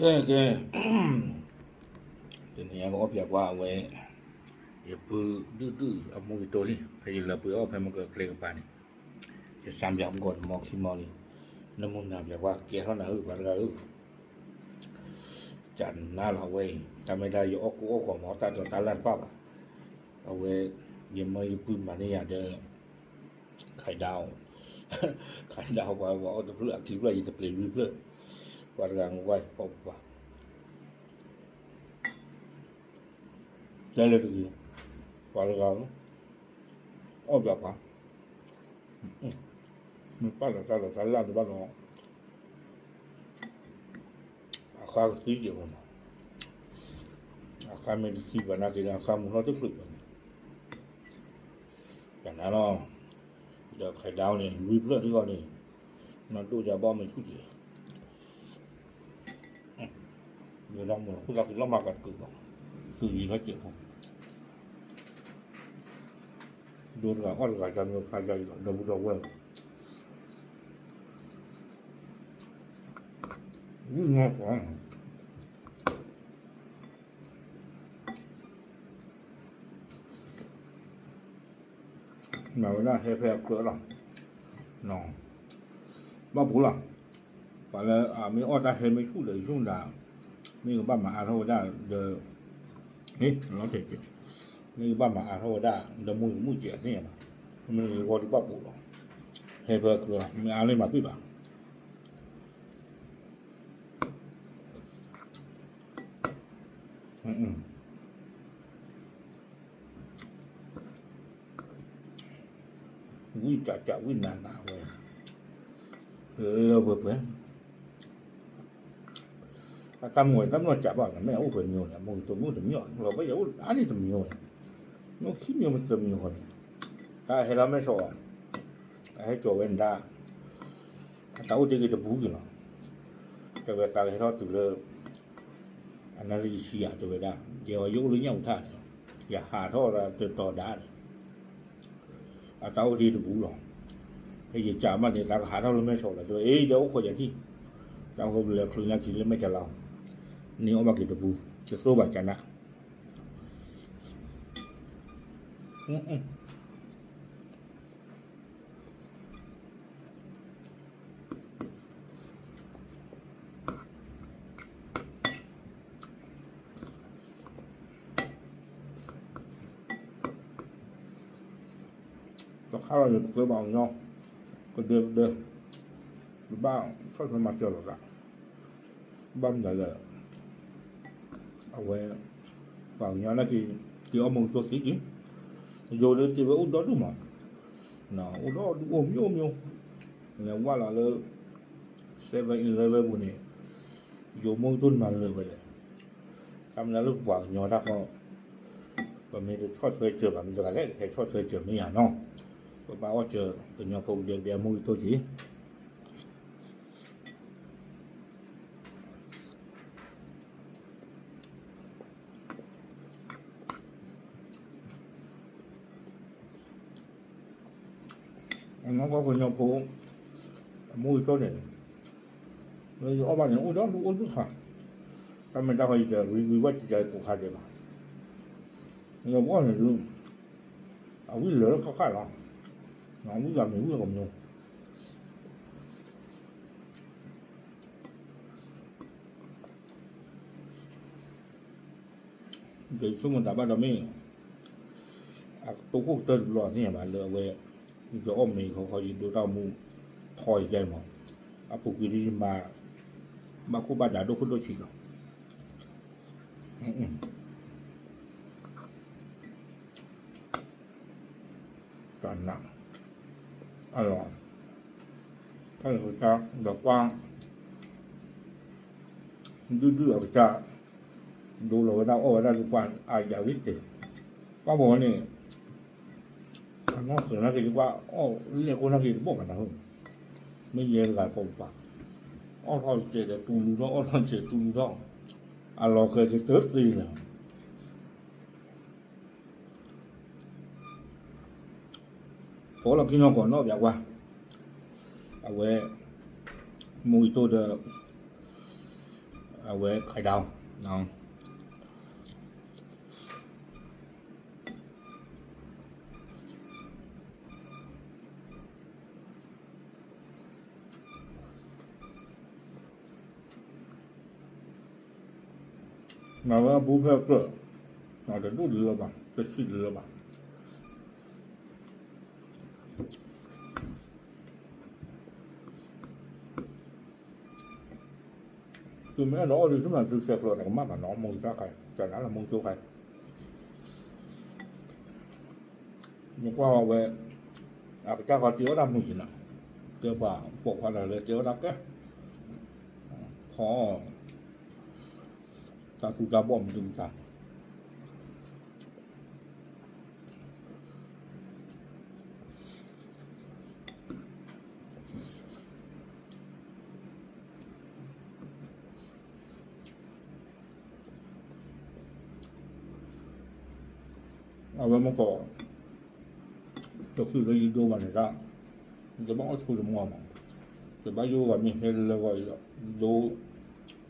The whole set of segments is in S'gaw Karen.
ကဲ ကဲ, တနံၤအံၤကအီၣ်ပၠးကွၢ်အဝဲ ယပုၢ်ဒုၣ်ဒုၣ်အမူကတိၢ်လံ ဖဲယလၢပှဲၤအီၣ်ဖဲမကကျဲကပၤန့ၣ်, ယစၢ်ပၠးမုၢ်ကီၢ်တမီခံမီလံ, နမုၢ်နၤပၠးကွၢ် ကဲထီၣ်နၤဧၢ ပှၤတဂၤဧၢ, ကနၤလီၤအဝဲအံၤ တၢ်မ့ၢ်ဒၣ်ယအီၣ်ကိၢ်အီၣ်ဂီၤမ့ၢ်တၢ်ဒိးတၢ်လၢ်တဖၣ်ဘၣ်, အဝဲ ယမၢယပုၢ်မၤန့ၢ်ယၤဒီး ခးဒၣ်အီၤ, ခးဒၣ်အီၤပှၤအီၣ်တဖျၢၣ်အခံဖျၢၣ် ယတပျ့ၤလွံၢ်ဖျၢၣ်, ပှၤတဂၤငိၢ်ဝါပှၤပှၤ တဲလၢတဂ့ၤ, ပှၤတဂၤ အီၣ်ပၠးကွၢ်, မ့ၢ်ပာ်လီၤတၢ်လီၤတၢ်လၢ်တဘၣ်ဒီး အဃါကသံက့ၤမး, အဃါမ့ၢ်တသံဘၣ်နာ်က့ဒီး အဃါမုၢ်ထီၣ်တချုးဘၣ်န့ၣ်, ကနၤလီၤ, ဒီးခးဒၣ်အီၤန့ၣ် လွံၢ်ဖျၢၣ်ဒ်အီၤန့ၣ်, နီၢ်ဒိၣ်ယၤဘီမ့ၢ်ဆူၣ်က့ၤ ယလီၤမုၢ်လီၤ ခိၣ်သးကလီၤမၤကတကုာ်လီၤ, ကုာ်ယံၤထီၣ်စဲးဖိ, ဒိတဂၤအီၣ်တဂၤ ကမ့ၢ်ဖျါယၤအံၤလီၤ ဒီပုၢ်ဒီဝဲၢ်လီၤ, ဝံၣ်နီၢ်ကီၢ် မၤဝဲဒၣ်ဟဲဖဲအကြၢးလီၤ, ဘၣ်ပူၤလီၤ, ပှၤလၢအမ့ၢ်အီၣ်တၢ်ဟဲမ့ၢ်ဆူၣ်ဒီး ယဆိကမိၣ်ဒၣ် မ့ၢ်ကဘၣ်မၤအါထီၣ်ဝဲဒၣ်ဒီး, လီၤတဲာ်တဲာ်, မ့ၢ်ကဘၣ်မၤအါထီၣ်ဝဲဒၣ် ဒီးမုၢ်မုၢ်စဲးအသ့ၣ်ညါဘၣ်, မ့ၢ်ဂီၤဒုးဘၣ်ပူၤလီၤ, ဟဲဖဲအကြၢးလီၤ မ့ၢ်အါန့ၢ်မၤပ့ၢ်ဘၣ် ဝံၣ်ကးကးဝံၣ်နးနးဝဲ, လၢပှဲၤပှဲၤ, အတၢ်မူဝဲတၢ်မနီၢ်ကးဘၣ်န့ၣ် မ့ၢ်အအိၣ်ပှဲၤမံၤန့ၣ် အမူကတိၢ်မ့ၢ်အိၣ်တမံၤအီၤ လီၤပှၤယအိၣ်အါန့ၢ်တမံၤဝဲ, မ့ၢ်ခံမံၤမ့ၢ်သၢမံၤဃီန့ၣ်, တၢ်ဟဲလီၤမဲာ်ဆှးအီၤ, အဟဲကၠီၤဝဲန့ၣ်ဒၣ် အတၢ်အိၣ်တ့ၢ်က့ၤတပူၤက့ၤလီၤ, တဲဝဲသးကဟဲထီၣ်တုၤလၢ အနၣ်ရံၣ်ဆံယၤတဲဝဲဒၣ်, ယဲအီၤယအိၣ်လၢညၣ်အူထၣ်န့ၣ်, ယဟးထီၣ်ဒီးတတီၤဒါန့ၣ်, အတၢ်အိၣ်တ့ၢ်တပူၤလီၤ, ဖဲယကးမးန့ၣ် သးကဟးထီၣ်လၢမဲာ်ဆှးလီၤ တဲဝဲ အ့ ဒီးအိၣ်ခိးယၤထံၣ်, တၢ်အိၣ်ဖဲပလဲၤချုးလၢခံလၢမဲာ်ကလါ, န့ၢ်အီၣ်ဘၣ်က့ၤတပူၤ, တသိၣ်ဘၣ်ကနၣ် တခါလီၤန့ၣ် ပကဲပှၤကညီ, ကဒဲကဒဲ, ပဘၣ်ဆီၣ်ထွဲမၤစၢၤလိာ်သး, ဘၣ်မနုၤလဲၣ်, အဝဲ ပှၤကညီနာ်က့ တ့အီၣ်မူကတိၢ်သ့က့ၤ, ယိၤဒီးတ့ဝဲအိၣ်ဒီဒူၣ်မး, အိၣ်ဒီဒူၣ်အိၣ်မံၤအိၣ်မံၤ, လဲၤဝဲလီၤလၢ seven eleven ပူၤန့ၣ်, ယိၤမူကတိၢ်နမၤလၢာ်ဝဲလဲၣ်, တၢ်မနုၤလၢပပှၤကညီတၢ်ဃီ, ပမ့ၢ်တဆီၣ်ထွဲစၢၤဘၣ် မ့ၢ်တဂၤလဲၣ် ဟဲဆီၣ်ထွဲစၢၤမ့ၢ်ယၤနီၤ, ပဘၣ်အီၣ်စၢၤ ကညီဖိကဒဲကဒဲအမူကတိၢ်က့ၤ အနီၢ်ကီၢ်ကညီဖိ အမူကတိၢ်န့ၣ် လၢယအီၣ်ဘၣ်န့ၣ် အိၣ်ဒီဒူၣ်အိၣ်ဒူၣ်ခါ, တၢ်မ့ၢ်တၢ်ဃီယတရံဝံၤဘၣ်စံးကကိးခါဒဲးဘၣ်, ယဘီန့ၣ်ဒုး အဝံၣ်လၢာ်လၢခါခါလီၤ, အဝံၣ်ဂၤမ့ၢ်ဝံၣ်ကမျိ ယဆိကမိၣ်တၢ်ဘၣ်ဒီးမ့ၢ် အကတိၤခိၣ်ကတၢၢ်တဘျီသ့ၣ်ညါဘၣ်လၢအဝဲ ယအီၣ်မ့ၤခီခီယဒိတၢ်မူထီယကဲမး, အပူၤကွံာ်ဒ်ယမၤ ဘၣ်ခိၣ်ဘၣ်ဒါဒိၣ်ခိၣ်ဒိၣ်ဆံးလီၤ. တၢ်နး အလီၤ တၢ်ကစၢ်ဒီးကွၢ် ဒုၣ်ဒုၣ်အကစၢ် ဒိလီၤဝဲဒၣ်အီၣ်ဝဲဒၣ်ဒုးပှၢ်အယၤဂ့ၤတ့ၢ်, ပှၢ်ဘီဝဲန့ၣ် အနီၢ်စၢၤနာ်က့ၤကွၢ်အီၣ်လဲၣ်ကိၢ်နာ်က့ၤတဘီၣ်ဘၣ်နၤ, မ့ၢ်ယဲတဂၤကိးပှၤ, အီၣ်ထီၣ်စဲးဒီးတူလူထီၣ် အီၣ်ထီၣ်စဲးတူလူထီၣ်, အလီၤဃဲၤက့ၤတသ့လၢၤ ပီလီၢ်ခံနီၢ်ကီၢ်နီၣ်ပၠးကွၢ်, အဝဲ မူကတိၢ်ဒီး အဝဲ ไข่ดาว မၤဝဲအဘူးဖဲအကျၢၢ်, တဒူၣ်ဒံးလၢၤဘၣ်, တဆံးဒံးလၢၤဘၣ်. သုမ့ၢ်အဲၣ်ဒိးအီၣ်ဒုးဆူၣ်မး သုဆဲးကျိးတကမၣ်ဘၣ်နီၤ, မူတၢ်ခါ, ကနၤလၢမူသိခါ, နကွၢ်ဝဲ, အကစၢ်ဃီတ့ဝဲဒၣ်မုၢ်က့ၤနၤ, တဲပှၤပိာ်ခွါတဂၤလၢတ့ဝဲဒၣ်ကဲ, ဖီ, တၢ်သူတၢ်ဘီၣ်မုၢ်တမုၢ်တၢ် အဝဲမ့ၢ်ကီး, တချုးလၢယဒိဘၣ်န့ၣ်ဒၣ်, ယဘၣ်အီၣ်ဆိတမီၢ်မး, ယဘၣ်ယိၣ်ဂၤမ့ၢ်ဟဲလၢဂီၢ်, ဒိ,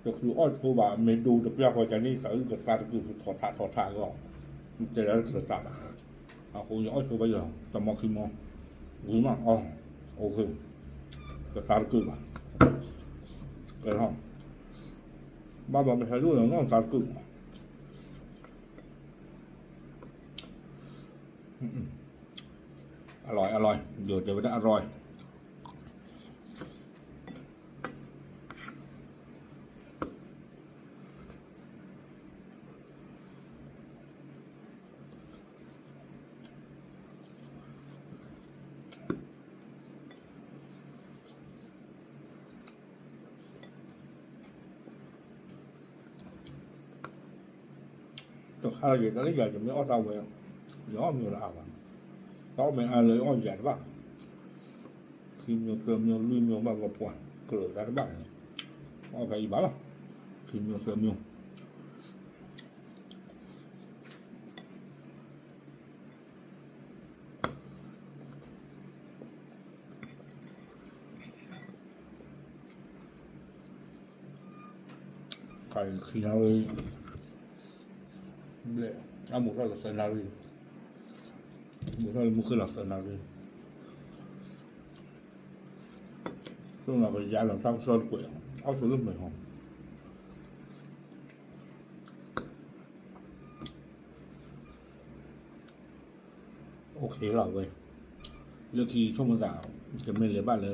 တချုးအီၣ်ဆိဘၣ် မ့ၢ်ဒိတပျၢ်ဃီကန့ၣ် သးအုးကသါတကုး ထီၣ်ထးထီၣ်ထးအဂီၢ်, တဲလၢတသးဘၣ်, အဃိယအီၣ်ဆိဘၣ်ယၤ တမီၢ်ခံမီၢ်, ဝံၤမးအီၣ်, ကသါတကုးဘၣ်, ကဲထီၣ်, ဘၣ်ဘၣ်မ့ၢ်ဟဲလၢနီၢ်သါတကုးမး အလီၤ, အလီၤ, ယိၤတဲဝဲဒၣ်အလီၤ. တခါလၢယတၢ်လၢယၤ ယမ့ၢ်အီၣ်တၢ်ဝဲ, ယအီၣ်မ့ၤလၢအါဘၣ်, တၢ်အီၣ်မ့ၤအါလၢယအီၣ်ယၤတဘၣ်, ခံမျိုးသၢမျိုးလွံၢ်မျိုးဘၣ်ဘၣ်ပှၤ, ကြၢးတၢ်တဘၣ်န့ၣ်, အီၣ်ဖဲအံၤဘၣ်လီၤ, ခံမျိုးသၢမျိုး ခါအံၤခံနၣ်ရံၣ်, ဘျဲၣ်, အမိၢ်ထီၣ်လၢသၢနၣ်ရံၣ်, မိၢ်ထီၣ်လၢမုၢ်ဃ့ၢ်လီၤသၢနၣ်ရံၣ်, ဆိကမိၣ်ကယါလီၤတၢ်ကစီၣ်တကွဲး, အီၣ်ဆိလၢမဲာ်ဟီ OK လီၤဝဲ, လၢခံဆိကမိၣ်သး, တမ့ၢ်လဲၤဘၣ်လၢ,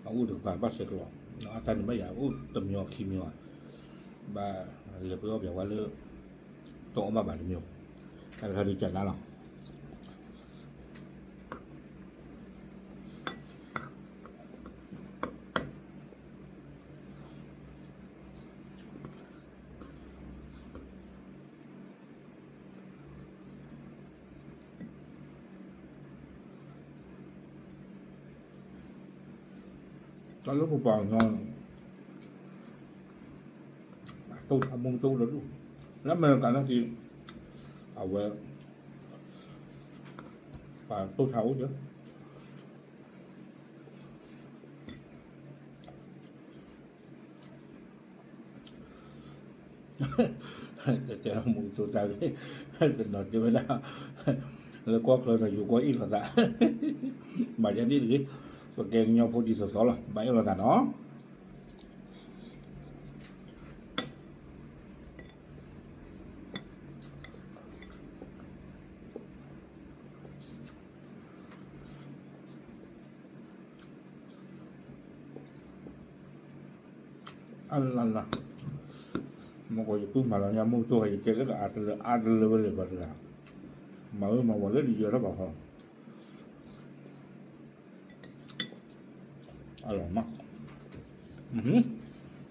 အအိၣ်တကပၤဘၣ်ဆဲးကျိး, အတၢ်န့ၣ်ဘၣ်ယၤအိၣ်တမံၤအီၤခံမံၤအီၤ, ဘၣ်လဲၤပှ့ၤအီၣ်ပျဲဝဲလၢ, တအီၣ်ဘၣ်ဘၣ်တမံၤ, တၢ်တခါဒုးကနါလီၤ. တၢ်လၢပပှၤကညီ, တိၢ်ဆါမူတိၢ်လၢဒူၣ်, လၢအမဲရကၤနာ်က့, အဝဲ, ပှၤတိၢ်ဆါအိၣ်ကၢ တဲမူတိၢ်တၢ်ဂ့ၢ်, တနီၤတဲဝဲဒၣ်, လၢကီၢ်ချၢဒီးယိၤကီၢ်အ့ၣ်လိာ်သး, မၤယါဒ်တဂ့ၤ, ပကဲကညီဖိဒ်သိးသိးလီၤ ဘၣ်အ့ၣ်လိာ်သးနီၤ. အလၢ်လၢ်, မ့ၢ်ကီးယပုၢ်မၤလီၤညါမူတိၢ် ယတဲလၢကအါတလၢအါတလၢဝဲလၢၤဘၣ်တဂၤ, မၤဝဲမၤဝဲလၢဒ်ယဲထီၣ်ဘၣ်ဃီ အလီၤမး,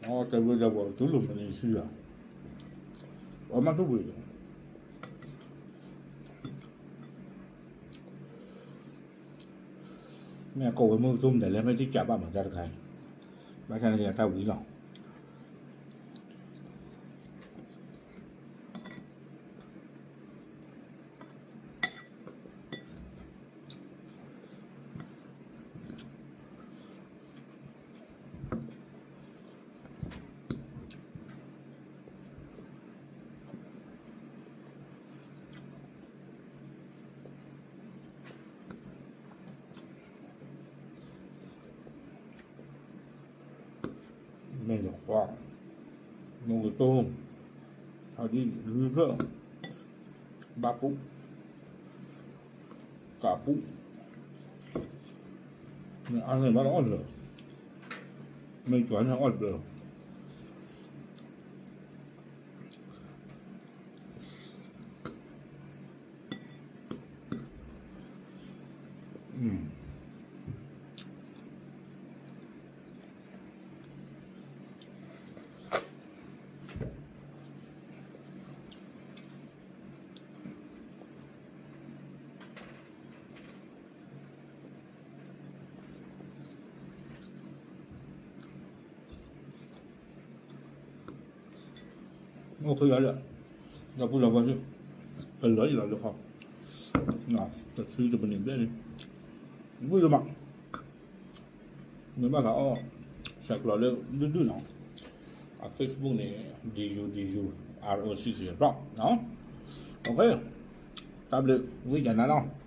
အတဲဝဲဒၣ်ပှၤ တူၢ်လိာ်မနုၤဆူယၤ, အမ့ၢ်တူၢ်ဘှံး, မ့ၢ်အကိးဝဲမုၢ်ကတိၢ်မတၤလဲၣ် မ့ၢ်တံၢ်ကးဘၣ်မၤတၢ်တခါအံၤ, ဘၣ်ဆၣ်န့ၣ်ယတၢ်ဝံၤလီၤ. အ မ့ၢ်ယခွါ, မ့ၢ်ဝဲတိၢ်, ထါဒံၣ်လွံၢ်ဖျၢၣ်, ဘၣ်ပူၣ်, ကးပူၣ်, မ့ၢ်အါန့ၢ်ဘၣ်လၢအီၣ်တဘျီ, မ့ၢ်ကွၢ်န့ၣ်အီၣ်တဘျီလီၤ. အိၣ်ခ့ယၤဒီး, ဒီပုၢ်ဒီဝဲၢ်, ပလၢယလီၤလၢခီ, တဆံတပနံာ်ဘျဲၣ်န့ၣ်, ဝံၣ်လၢမး, မ့ၢ်ဘၣ်သးအီၣ်, ဆဲးကျိးလၢဒုၣ်ဒုၣ်နီၤ, အ Facebook န့ၣ် D U D U R O C C ဘျီ, တၢ်ဘျုး, ဝံၣ်ကနၤနီၤ.